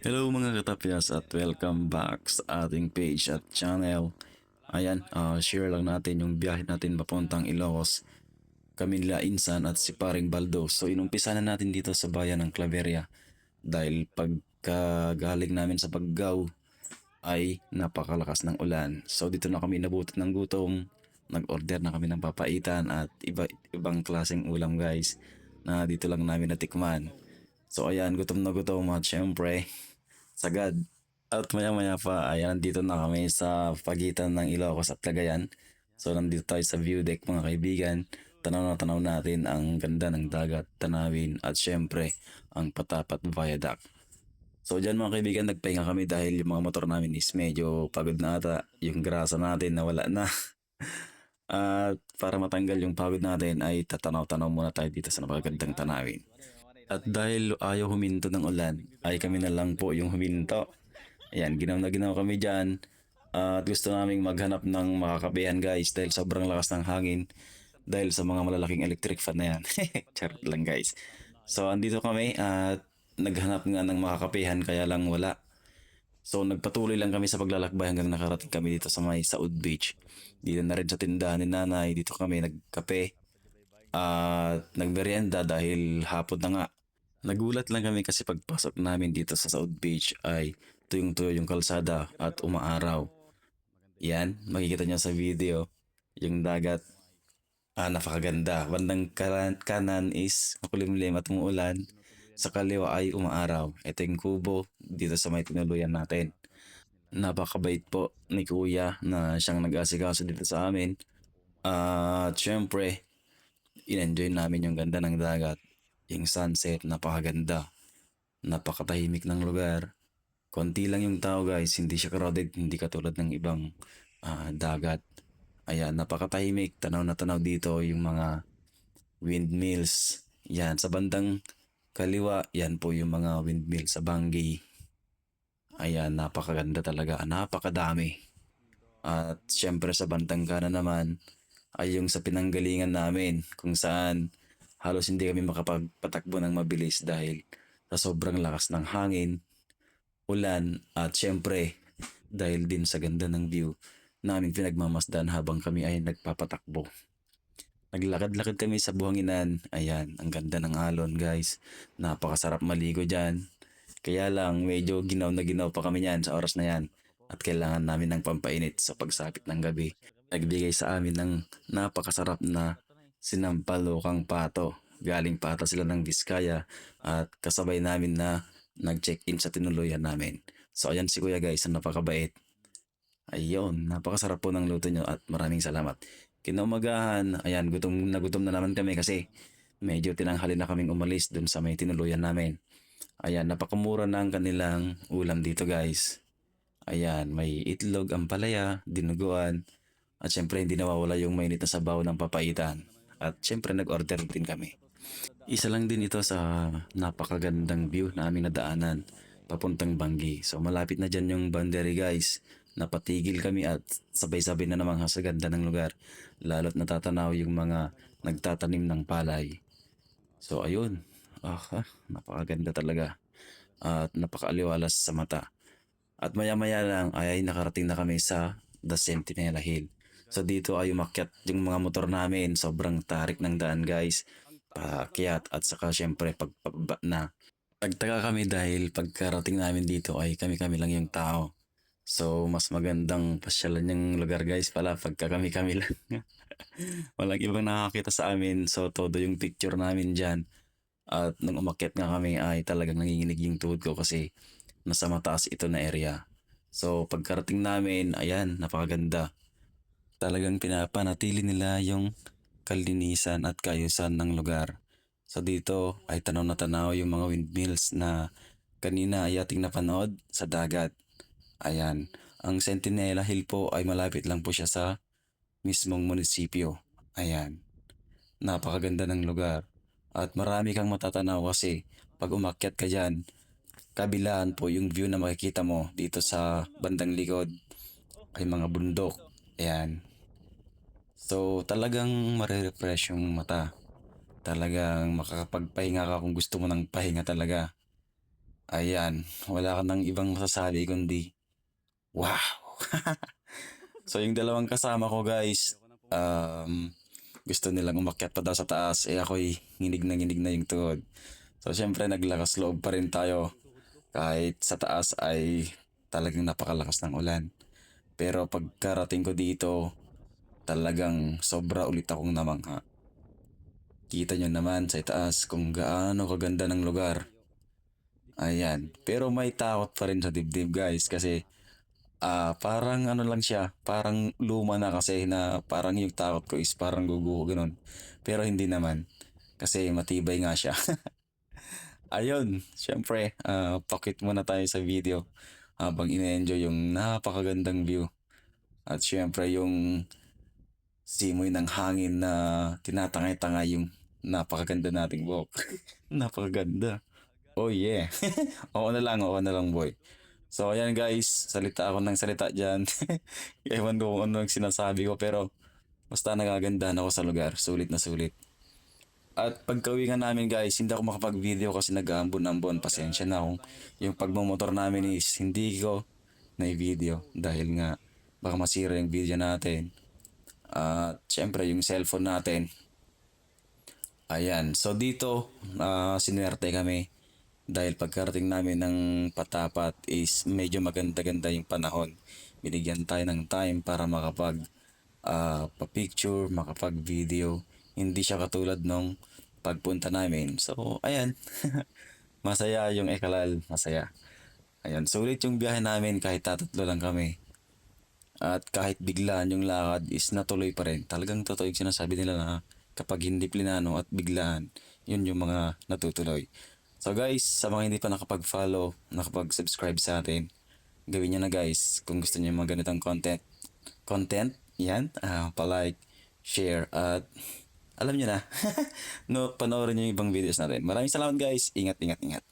Hello mga katapyas at welcome back sa ating page at channel. Ayan, share lang natin yung biyahe natin papuntang Ilocos. Kami nila Insan at si Paring Baldo. So inumpisa na natin dito sa bayan ng Claveria. Dahil pagkagaling namin sa Paggaw ay napakalakas ng ulan. So dito na kami nabutot ng gutom. Nag-order na kami ng papaitan at ibang klaseng ulam guys na dito lang namin natikman. So ayan, gutom na gutom at syempre sagad. At maya maya pa ay nandito na kami sa pagitan ng Ilocos at Cagayan. So nandito tayo sa view deck mga kaibigan. Tanaw na tanaw natin ang ganda ng dagat, tanawin at syempre ang Patapat Viaduct. So dyan mga kaibigan nagpahinga kami dahil yung mga motor namin is medyo pagod na ata. Yung grasa natin nawala na. At para matanggal yung pagod natin ay tatanaw-tanaw muna tayo dito sa napakagandang tanawin. At dahil ayaw huminto ng ulan, ay kami na lang po yung huminto. Ayan, ginaw na ginaw kami dyan. At gusto naming maghanap ng makakapihan guys dahil sobrang lakas ng hangin. Dahil sa mga malalaking electric fan na yan. Charot lang guys. So andito kami at naghanap nga ng makakapihan kaya lang wala. So nagpatuloy lang kami sa paglalakbay hanggang nakarating kami dito sa may Saud Beach. Dito na rin sa tindahan ni nanay, dito kami nagkape at nagmerienda dahil hapon na nga. Nagulat lang kami kasi pagpasok namin dito sa South Beach ay tuyong-tuyo yung kalsada at umaaraw. Yan, makikita niyo sa video, yung dagat, napakaganda. Bandang kanan is makulimlim at umuulan. Sa kaliwa ay umaaraw. Ito yung kubo dito sa may tinuluyan natin. Napakabait po ni kuya na siyang nag-asikaso dito sa amin. At syempre, in-enjoy namin yung ganda ng dagat. Yung sunset, napakaganda. Napakatahimik ng lugar. Konti lang yung tao guys, hindi siya crowded, hindi katulad ng ibang dagat. Ayan, napakatahimik, tanaw na tanaw dito yung mga windmills. Yan, sa bandang kaliwa, yan po yung mga windmill sa Bangi. Ayan, napakaganda talaga, napakadami. At syempre sa bandang kanan naman, ay yung sa pinanggalingan namin kung saan halos hindi kami makapagpatakbo ng mabilis dahil sa sobrang lakas ng hangin, ulan at syempre dahil din sa ganda ng view namin pinagmamasdan habang kami ay nagpapatakbo. Naglakad-lakad kami sa buhanginan. Ayan, ang ganda ng alon guys. Napakasarap maligo dyan. Kaya lang medyo ginaw na ginaw pa kami niyan sa oras na yan. At kailangan namin ng pampainit sa pagsapit ng gabi. Nagbigay sa amin ng napakasarap na sinampalukang pato. Galing pa ata sila ng Biskaya at kasabay namin na nag-check-in sa tinuluyan namin. So ayan si kuya guys, napakabait. Ayun, napakasarap po ng luto nyo at maraming salamat. Kinaumagahan, ayan, gutom na naman kami kasi medyo tinanghali na kaming umalis dun sa may tinuluyan namin. Ayan, napakamura na ang kanilang ulam dito guys. Ayan, may itlog, ampalaya, dinuguan, at syempre hindi nawawala yung mainit na sabaw ng papaitan. At syempre nag-order din kami. Isa lang din ito sa napakagandang view na aming nadaanan papuntang Bangi. So malapit na dyan yung boundary guys. Napatigil kami at sabay-sabay na namang sa ganda ng lugar. Lalo't natatanaw yung mga nagtatanim ng palay. So ayun, napakaganda talaga at napakaaliwalas sa mata. At maya-maya lang ay nakarating na kami sa The Centinela Hill. So dito ay umakyat yung mga motor namin. Sobrang tarik ng daan guys. Paakyat at saka syempre pagpababa na. Nagtaka kami dahil pagkarating namin dito ay kami-kami lang yung tao. So mas magandang pasyalan yung lugar guys pala pagka kami-kami lang. Walang ibang nakakita sa amin. So todo yung picture namin dyan. At nung umakyat nga kami ay talagang nanginginig yung tuhod ko kasi nasa mataas ito na area. So pagkarating namin, ayan, napakaganda. Talagang pinapanatili nila yung kalinisan at kaayusan ng lugar. So dito ay tanaw na tanaw yung mga windmills na kanina ay ating napanood sa dagat. Ayan, ang Centinela Hill po ay malapit lang po siya sa mismong munisipyo. Ayan, napakaganda ng lugar. At marami kang matatanaw kasi pag umakyat ka dyan, kabilaan po yung view na makikita mo dito sa bandang likod ay mga bundok. Ayan. So talagang marerefresh yung mata. Talagang makakapagpahinga ka kung gusto mo ng pahinga talaga. Ayan, wala ka nang ibang masasabi kundi wow! So yung dalawang kasama ko guys, gusto nilang umakyat pa daw sa taas, eh ako'y nginig na yung tuhod. So syempre naglakas loob pa rin tayo kahit sa taas ay talagang napakalakas ng ulan. Pero pagkarating ko dito, talagang sobra ulit akong namangha. Kita nyo naman sa itaas kung gaano kaganda ng lugar. Ayan. Pero may takot pa rin sa dibdib guys kasi parang ano lang siya, parang luma na kasi na parang yung takot ko is parang guguho ganun. Pero hindi naman kasi matibay nga siya. Ayun, syempre, pakit muna tayo sa video habang ine-enjoy yung napakagandang view. At syempre yung simoy ng hangin na tinatangay-tangay yung napakaganda nating buhok. Napakaganda. Oh yeah. Oo na lang boy. So ayan guys, salita ako ng salita dyan. Ewan ko kung ano ang sinasabi ko pero basta nagagandahan ako sa lugar. Sulit na sulit. At pagka-uwi nga namin guys, hindi ako makapag-video kasi nag-aambon-ambon. Pasensya na kung yung pagmamotor namin is hindi ko na-video dahil nga baka masira yung video natin. At syempre yung cellphone natin. Ayan, so dito sinuwerte kami dahil pagkarating namin ng Patapat is medyo maganda-ganda yung panahon. Binigyan tayo ng time para pa-picture, makapag-video. Hindi siya katulad nung pagpunta namin. So, ayan. Masaya yung Ekalal. Masaya. Ayan. Sulit yung biyahe namin kahit tatatlo lang kami. At kahit biglaan yung lakad is natuloy pa rin. Talagang totoo yung sinasabi nila na kapag hindi plinano at biglaan, yun yung mga natutuloy. So guys, sa mga hindi pa nakapag-follow, nakapag-subscribe sa atin, gawin nyo na guys kung gusto niyo mga ganitong content, yan, pa-like, share, at alam niyo na, no, panoorin niyo yung ibang videos natin. Maraming salamat guys, ingat, ingat, ingat.